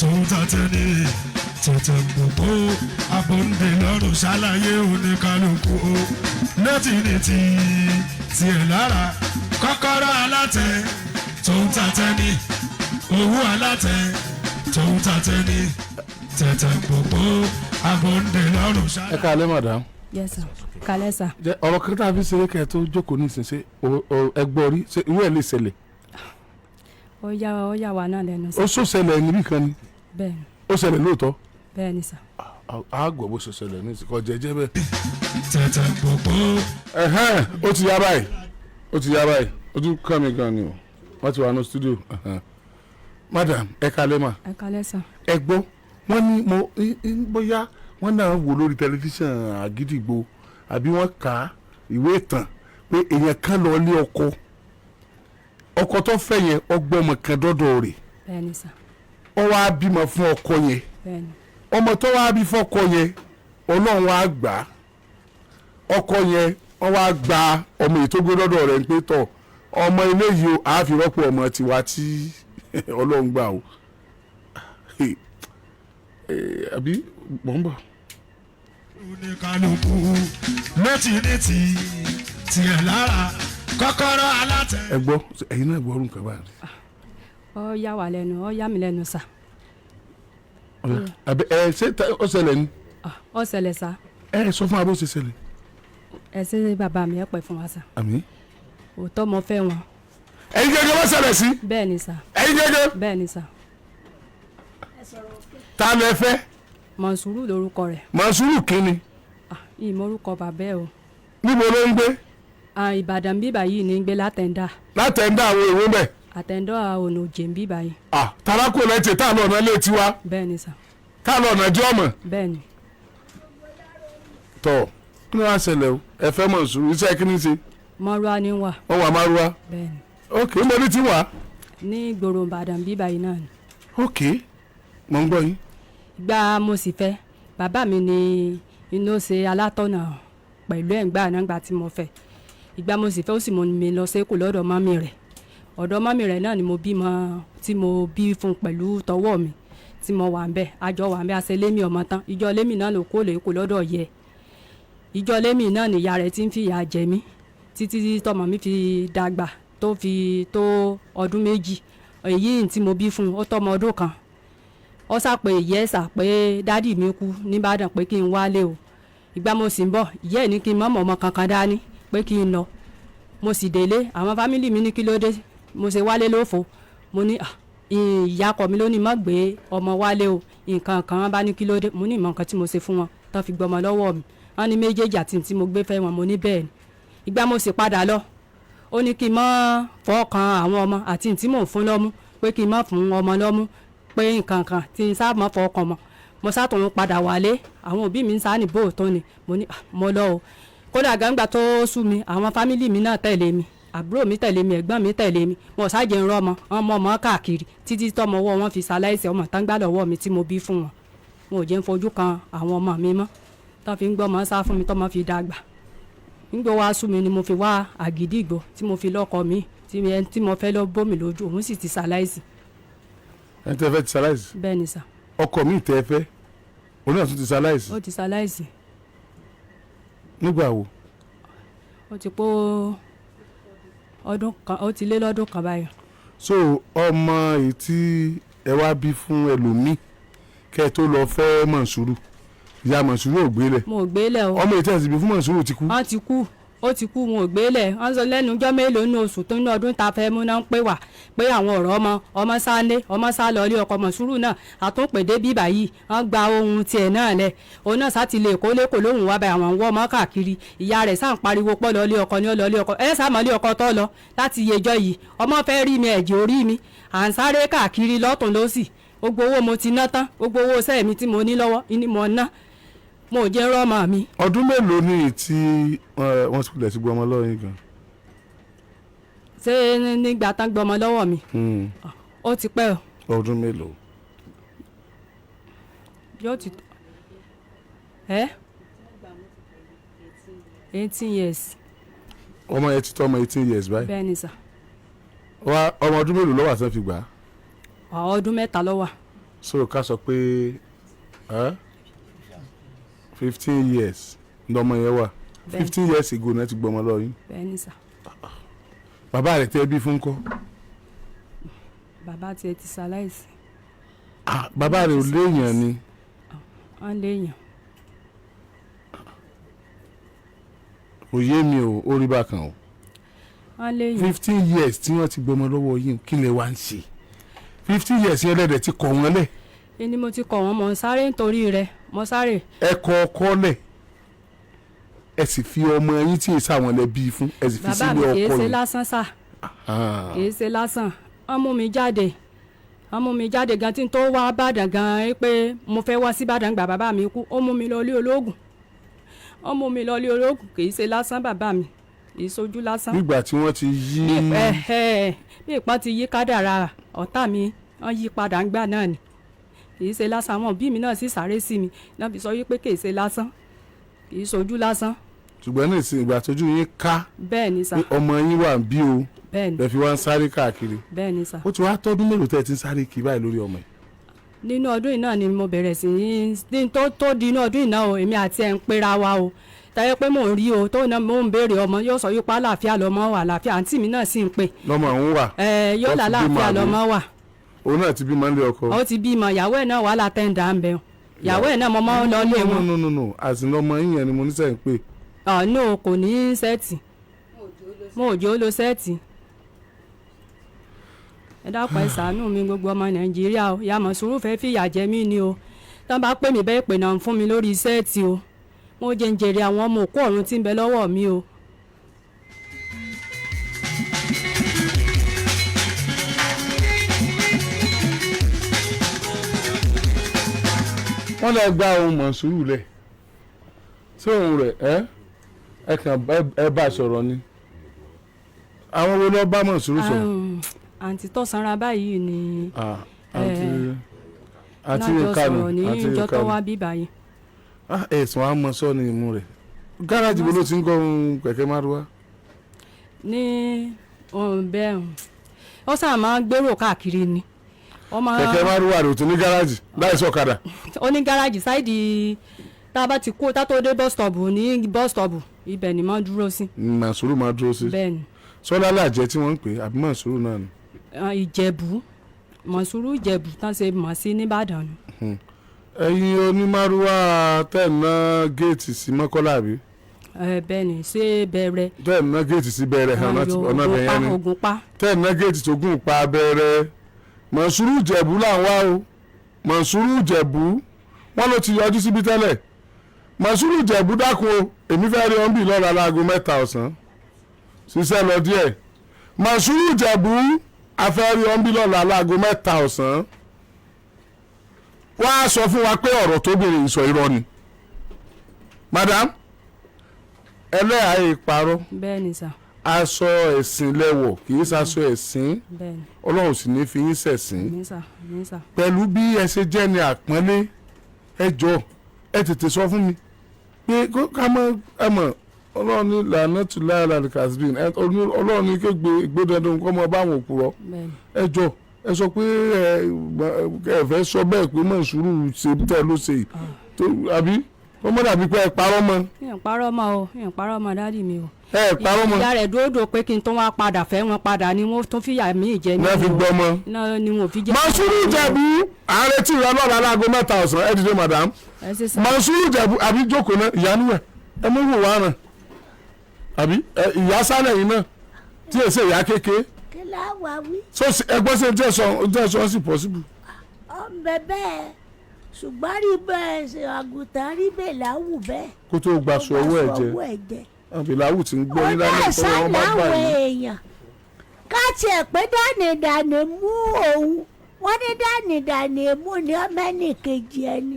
Tòun tàtẹ́ ní tẹ̀tẹ̀ gbogbo abóńdè lọ́rùn ṣàlàyé oníkálukú o létí ní ti tiẹ̀ lára kọ́kọ́rọ́ alátẹ tòun tàtẹ́ ní owó alátẹ tòun tàtẹ́ ní tẹ̀tẹ̀ gbogbo abóńdè lọ́rùn Ẹ ṣàlàyé. káalẹ́, madam. Yes sir, kálẹ́ sir. Jẹ́ ọ̀rọ̀ kan tá a fi ṣeré kẹ́ ẹ tó jókòó ní ìsinsìn, ẹ gbọ́ rí? Ṣé irú ẹ̀ lè ṣẹlẹ̀? Ó yà wá náà lẹ́nu Ó sir. sọ ṣẹlẹ̀ níbì kan ni? Bẹ́ẹ̀ ni. Ó ṣẹlẹ̀ lóòótọ́? Bẹ́ẹ̀ ni sir. A gbọ́ bó ṣe ṣẹlẹ̀ ní ìsìnkọ́ jẹ́jẹ́ bẹ́ẹ̀. Tẹ̀tẹ̀ gbogbo. Ẹ̀hẹ́n, ó ti yá báyìí, ó ti yá báyìí. Ojú kàn mí gan ni o, wọ́n ti wà ní studio. Ẹ̀hẹ́n. Madam, ẹ káalẹ́ mà. Ẹ kálẹ́ sir. Ẹ gbọ́, wọ́n ní mo bóyá wọ́n náà wò lórí tẹlifíṣàn Àgídìgbò àbí wọ́n kà á ìwé ìtàn pé èèyàn kan lọ lé ọkọ, ọkọ tó fẹ́ yẹn, ọgbọ́n ọmọ kan dọ́dọ̀ rẹ̀. Bẹ́ẹ̀ ni sir. Ó wá bímọ fún ọkọ yẹn. Bẹ́ẹ̀ ni. Ọmọ tó wá bí fọ́kọ yẹn, Ọlọ́run wá gbà á. Ọkọ yẹn, wọ́n wá gba ọmọ èyí tó gbé dọ́dọ̀ rẹ̀ ń pé tọ̀, ọmọ eléyìí o, àá fi rọ́pò ọmọ tiwa tí Ọlọ́run gbà o. Àbí mò ń bọ̀. Oníkálukú létí ní ti tiẹ̀ lára kọ́kọ́rọ́ alátẹ. Ẹ gbọ́, ẹ̀yin náà gbọ́ ọdún kan báyìí? Ó yà wá lẹ́nu, ó yà mí lẹ́nu sir. Àbí ẹ ṣé ó ṣẹlẹ̀ ni? Ah, ó ṣẹlẹ̀ sir. Ẹ sọ fún wa bó ṣe ṣẹlẹ̀. Ẹ ṣe bàbá mi, ẹ pẹ́ fún wa sir. Àmín. Òótọ́, mo fẹ́ wọn. Ẹ̀yin gẹ́gẹ́ wọ́n ṣẹlẹ̀ sí? Bẹ́ẹ̀ ni sir. Ẹ̀yin gẹ́gẹ́? Bẹ́ẹ̀ ni sir. Ta lẹ fẹ́? Mọ̀nsúrù lórúkọ rẹ̀. Mọ̀nsúrù kínni? Ah, ìmọ̀ orúkọ bàbá ẹ̀ o. Níbo ló ń gbé? Ah, Ìbàdàn bíbà yìí ní gbé, látẹ̀ndà. Látẹ̀ndá àwọn èèwọ̀ bẹ̀? Àtẹ̀ndọ́ ọ̀nà òjè ń bíbà yìí. Ah, tarako lẹ́tẹ̀ tá a lọ ọ̀nà ilé tiwa? Bẹ́ẹ̀ ni sir. Tá a lọ ọ̀nà jẹ́ ọmọ? Bẹ́ẹ̀ ni. Tọ̀, kí ló wá ṣẹlẹ̀ o? Ẹ fẹ́ Mọ̀nsúrù, iṣẹ́ kí ni ṣe? Mọ́rúwá ní wà. Wọ́n wà márúwá? Bẹ́ẹ̀ ni. Ok, ń bọ̀ ní tiwa? Ní ìgboro Ìbàdàn bíbà yìí náà ni. Ok, mo ń gbọ́ yín. Ìgbà mo sì fẹ́, bàbá mi ni inú ṣe alátọ̀nà pẹ̀lú ẹ̀ ń gbà náà gbà tí mo fẹ́. Ìgbà mo sì fẹ́, ó sì mú mi lọ sékòó lọ́dọ̀ mọ́mì rẹ̀. Ọ̀dọ̀ mọ́mì rẹ̀ náà ni mo bímọ tí mo bí fún pẹ̀lú tọwọ́ mi tí mo wà ń bẹ̀. Àjọ wà ń bẹ̀, àṣẹ lémi ọmọ tán. Ìjọ lémi náà ló kó lè kó lọ́dọ̀ yẹ. Ìjọ lémi náà nìyá rẹ̀ ti ń fìyà jẹ mí títí tọmọ mi fi dàgbà, tó fi tó ọdún 2. Èyí tí mo bí fún un, ó tọmọ ọdún 1. Ó sàpè ìyẹ́ sà pé daddy mi kú nìbàdàn, pé kí n wálé o. Ìgbà mo sì ń bọ̀, ìyá ẹ̀ ní kí n mọ̀mọ́ ọmọ kankan dání, pé kí n lọ. Mo sì délé, àwọn family mi ní kí ló dé mo ṣe wálé lófo. Mo ní, "Ah, ìyá ọkọ mi ló ní má gbé ọmọ wálé o." Nǹkan kan wọn bá ní kí ló dé. Mo ní ìmọ̀ nǹkan tí mo ṣe fún wọn tán fi gbọmọ lọ́wọ́ mi. Wọ́n ní méjèèjì àti tí mo gbé fẹ́ wọn. Mo ní bẹ́ẹ̀ ni. Ìgbà mo sì padà lọ, ó ní kí n má fọkàn àwọn ọmọ àti tí mò ń fún lọ́mú, pé kí n má fún ọmọ lọ́mú, pé nǹkan kan tí n sá mọ́ fọkàn mọ́. Mo sátòun padà wálé. Àwọn òbí mi ń sá ní bóòtọ́ ni. Mo ní, "Ah, mo lọ o." Kódà gangba tó sú mi, àwọn family mi náà tẹ̀lé mi, àbúrò mi tẹ̀lé mi, ẹ̀gbọ́n mi tẹ̀lé mi. Wọn ò sáàjẹ́ ń rọ́mọ wọn mọ ọmọ káàkiri títí tọmọ ọwọ́ wọn fi ṣaláìsí. Ọmọ tán gbà lọ́wọ́ mi tí mo bí fún wọn, wọn ò jẹ́ ń fojú kan àwọn ọmọ mi mọ́, tán fi ń gbọ́ ọmọ sá fún mi tọmọ fi dàgbà. Nígbà wàá sú mi ni mo fi wá Àgídìgbò tí mo fi lọ́kọ mi tí ẹni tí mo fẹ́ lọ bómi lójú, òun sì ti ṣaláìsí. Ẹni tẹ́ fẹ́ ti ṣaláìsí? Bẹ́ẹ̀ ni sir. Ọkọ mi tẹ́ fẹ́, òun náà tún ti ṣaláìsí? Ó ti ṣaláìsí. Nígbà wo? Ó ti pó ọdún kan, ó ti lé lọ́dún kan báyìí. So ọmọ èyí tí ẹ wá bí fún ẹlòmíì kẹ́ ẹ tó lọ fẹ́ Mọ̀nsúrù, ìyá Mọ̀nsúrù ò gbélẹ̀? Mo ò gbélé o. Ọmọ èyí tí ẹ sì bí fún Mọ̀nsúrù ti kú? Wọ́n ti kú, ó ti kú, wọn ò gbélé. Wọ́n sọ lẹ́nu ọjọ́ mélòó ní oṣù tó ní ọdún tá a fẹ́ mú náà ń pè wá pé àwọn ọ̀rọ̀ ọmọ, ọmọ sáńlé, ọmọ sá lọ ilé ọkọ. Mọ̀súrù náà àtúnpèdé bíbà yìí, wọ́n gba ohun tiẹ̀ náà lẹ̀. Òun náà sá ti lè kó lẹ́kọ̀ọ́ lóhùn wá bá àwọn ń wọ́ ọmọ káàkiri. Ìyá rẹ̀ sá ń pariwo pọ́ lọ ilé ọkọ ní ó lọ ilé ọkọ ẹ sá mọ́ ilé ọkọ tó lọ láti yejọ́ yìí. Ọmọ fẹ́ rí mi, ẹ̀jẹ̀ orí mi, à ń sáré káàkiri lọ́tùn lọ́sì. Gbogbo owó mo ti ná tán, gbogbo owó sẹ́ẹ̀ mi tí mo ní lọ́wọ́ ni mo ná, mo ò jẹ́ rọ́mọ mi. Ọdún mélòó ni tí wọ́n ti kulẹ̀ sí gbọ́ ọmọ lọ́wọ́ yín gan? Ṣé nígbà tán gbọmọ lọ́wọ́ mi? Ó ti pẹ́ o. Ọdún mélòó? Yóò ti ẹ́ 18 years. Ọmọ yẹn ti tọ́ ọmọ 18 years báyìí? Bẹ́ẹ̀ ni sir. Wá, ọmọ ọdún mélòó ló wà tán fi gbà á? Ọdún 3 ló wà. So ká sọ pé 15 years lọmọ yẹn wà. Bẹ́ẹ̀. 15 years ago náà ti gbọmọ lọ yín. Bẹ́ẹ̀ ni sà. Bàbá rẹ̀ tẹ́ bí fún kọ́? Bàbá tiẹ̀ ti ṣaláìsí. Ah, bàbá rẹ̀ ò léèyàn ni? Wọ́n léèyàn. Kò yé mi o, ó rí bákan o. Wọ́n léèyàn. 15 years tí wọ́n ti gbọmọ lọ́wọ́ yín, kí lè wá ń ṣe? 15 years yẹn lẹ́dẹ̀ ti kọ̀ wọ́n lẹ̀. Ẹni mo ti kọ̀ wọ́n, mọ̀ ń sáré nítorí rẹ̀, mo sáré. Ẹ kọ ọkọ lẹ̀, ẹ sì fi ọmọ yín tí èsì àwọn lẹ bí fún, ẹ sì fi Bàbá mi, sílé kì í ọkọ ṣe yìí. lásán sà. Ah. Kì í ṣe lásán. Wọ́n mú mi jáde, wọ́n mú mi jáde gan tí n tó wá Ìbàdàn gan ẹ pé mo fẹ́ wá sí Ìbàdàn. Gbà bàbá mi kú, ó mú mi lọ ilé olóògùn, ó mú mi lọ ilé olóògùn. Kì í ṣe lásán, bàbá mi, kì í ṣojú lásán. Nígbà tí wọ́n ti yí Bí ìpọ́n ti yí kádàrá ọ̀tá mi, wọ́n yí padà ń gbà náà ni. Kì í ṣe lásán. Àwọn òbí mi náà sì sáré sí mi náà fi sọ wípé kì í ṣe lásán, kì í ṣojú lásán. Ṣùgbọ́n ní ìsìn, ìgbà tójú yín ká Bẹ́ẹ̀ ni sà. pé ọmọ yín wà bí o, Bẹ́ẹ̀ ni. lẹ fi wá ń sáré káàkiri. Bẹ́ẹ̀ ni sà. Ó ti wá tọ́dún mélòó tẹ́ ẹ ti ń sáré kiri báyìí lórí ọmọ yìí? Nínú ọdún yìí náà ni mo bẹ̀rẹ̀ sí ní ní tó di inú ọdún yìí náà o. Èmi àti ẹ̀ ń pera wa o, tẹ́lẹ̀ pé mò ń rí o tó náà, mò ń béèrè ọmọ, yóò sọ yípa àlàáfíà lọmọ wà, àlàáfíà. Àǹtí mi náà sì ń pè. Lọ́mọ àwọn wà? Ẹ yóò Wọ́n ti lálàáfíà bímọ àbí? lọmọ wà. Òun náà ti bímọ nílé ọkọ? Ó ti bímọ, ìyàwó ẹ̀ náà wà látẹ̀ǹdà ń bẹ̀, ìyàwó ẹ̀ náà mo máa ń lọ lé No. wọn. No, no, no, àti lọ́mọ yín yẹn ni mo ní sẹ́yìn pé. Ọ̀nà kò ní set, mo ò jẹ́ ó lo set. Ẹ dákun, ẹ ṣàánú mi, gbogbo ọmọ Nàìjíríà o. Ìyá Mọ̀sùrù fẹ́ fìyà jẹ mí ni o. Tán bá pè mí bẹ́ẹ̀ pè náà fún mi lórí set o. Mo jẹ́ ń jèrè àwọn ọmọ òkú ọ̀run tí ń bẹ lọ́wọ́ mi o. Wọ́n lè gba ohun Mọ̀sùrù lẹ̀ tí òun rẹ̀ ẹ kàn ẹ bá a sọ̀rọ̀ ni. Àwọn wo ló bá Mọ̀sùrù sọ̀rọ̀? Àǹtí tó sanra báyìí ni. Ah, àǹtí náà jọ Yínká ni. sọ̀rọ̀ ní Àǹtí ìjọ Yínká tó ni. wá bí báyìí. Ah, ẹ̀sùn àmọ́ sọ ni ìmú rẹ̀. Gáràjì wo ló ti ń gọ́ ohun kẹ̀kẹ́ márúwá? Ní ohun bẹ́ẹ̀, ó sábà máa ń gbèrò káàkiri ni. Ó máa Kẹ̀kẹ́ márúwá rẹ̀ ò tún ní gáràjì láì sọ̀kadà? Ó ní gáràjì side tá a bá ti kó tá tó dé bus stop, ní bus stop ibẹ̀ ni máa ń dúró sí. Mọ̀sùrù máa dúró sí? Bẹ́ẹ̀ ni. Sọlá làjẹ́ tí wọ́n ń pè é àbí Mọ̀sùrù náà ni? Ìjẹ̀bú, Mọ̀súrù Ìjẹ̀bú tán ṣe mọ̀ sí nìbàdàn ni. Ẹ̀yin onímárúwá tẹ̀ ń ná géètì sí Mọ́kọ́lá àbí? Bẹ́ẹ̀ ni, ṣé bẹ̀rẹ̀. Tẹ̀ ń ná géètì sí bẹ̀rẹ̀ ọ̀nà bẹ̀yẹn ni. Ògùn pa. Tẹ̀ ń ná géètì tó gùn pa bẹ̀rẹ̀. Mọ̀sùrù Ìjẹ̀bú là ń wá o. Mọ̀sùrù Ìjẹ̀bú, wọ́n ló ti yọjú síbi tẹ́lẹ̀. Mọ̀sùrù Ìjẹ̀bú, dákun o, èmi fẹ́ rí ọ́nbì lọ́la láago 3 ọ̀sán. Ṣiṣẹ́ lọ díẹ̀. Mọ̀sùrù Ìjẹ̀bú, afẹ́ rí ọ́nbì lọ́la láago 3 ọ̀sán. Wá sọ fún wa pé ọ̀rọ̀ tóbìnrin ìsọ irọ́ ni. Madam ẹlẹ́yà yìí parọ́? Bẹ́ẹ̀ ni sà. Aṣọ ẹ̀sìn lẹ́wọ̀, kì í ṣaṣọ ẹ̀sìn. Bẹ́ẹ̀ ni. Ọlọ́run sì ní fi yín ṣẹ̀sín. Ní sà, ní sà. Pẹ̀lú bí ẹ ṣe jẹ́ ní àpọ́nlé, ẹ jọ, ẹ tètè sọ fún mi pé ká mọ ẹ mọ̀. Ọlọ́run ní lànà tù láyà kasbin, Ọlọ́run ní kégbé ìgbódandan kọ́ mọ báwọn òpùrọ̀. Bẹ́ẹ̀ ni. Ẹ jọ, ẹ sọ pé ẹ fẹ́ sọ bẹ́ẹ̀ pé Mọ̀sùrù ṣe tẹ́ ló ṣe yìí tó, àbí ó mọ̀ dàbí pé ẹ parọ́ mọ́? Ìyẹn parọ́ mọ́ o, ìyẹn parọ́ mọ́, daddy mi o. Ẹ parọ́ mọ́. Ìyá rẹ̀ dúró dò pé kí n tó wá padà fẹ́ wọn padà ni wọ́n tún fìyà mí jẹ mí Náà fi o. gbọ́ mọ́. Náà ni wọn ò fi jẹ́. Mọ̀sùrù Ìjẹ̀bú, à ń retí ìrọ̀ lọ́la láago 3 ọ̀sán. Ẹ dìde, madam. Ẹ ṣe sà. Mọ̀sùrù Ìjẹ̀bú, àbí jókòó náà, ìyanu ẹ̀ ẹ mú wò wá ràn àbí ìyá sálẹ̀ yìí náà tí èsè ìyá kéke. Kí láwa wí? So ẹgbọ́n sí ẹ sọ ẹ sọ sí possible. Ọ̀nbẹ bẹ́ẹ̀, ṣùgbọ́n rí bẹ́ẹ̀ ṣe àgùntàn rí bẹ́ẹ̀ láwù bẹ́ẹ̀. Kó tó gba sọ owó ẹ̀ jẹ. Owó ẹ̀ jẹ. Àbí làwù tí ń gbọ́ yín lálẹ́ tó wọ́n bá gbà láwọn yín. èèyàn ká tiẹ̀ pé dánidàní mú òun, wọ́n ní dánidàní mú ni ọmọ ẹnì kejì ẹni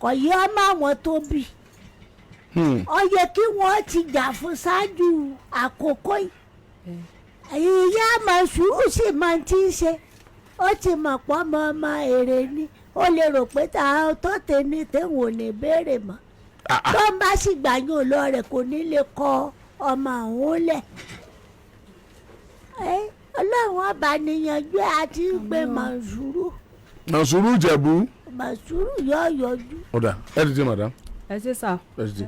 kò yẹ ọmọ àwọn tó bí. Ó yẹ kí wọ́n ti jà fún ṣáájú àkókò yìí. Ìyá Mọ̀sùrù sì máa ti ń ṣe, ó ti mọ̀ pọ́ ọmọ ọmọ èrè ni. Ó lè rò pé tá a tó tẹni tẹ̀wọ̀n ò ní béèrè mọ́, tó ń bá sì gbàyàn lọ rẹ̀ kò ní lè kọ ọmọ òun lẹ̀. Ẹ Ọlọ́run ọba níyanjú ẹ àti gbé Mọ̀sùrù. Mọ̀sùrù Ìjẹ̀bú. Mọ̀sùrù yóò yọjú. Ọ̀dà ẹ dìde madam. Ẹ ṣé sà. Ẹ dìde.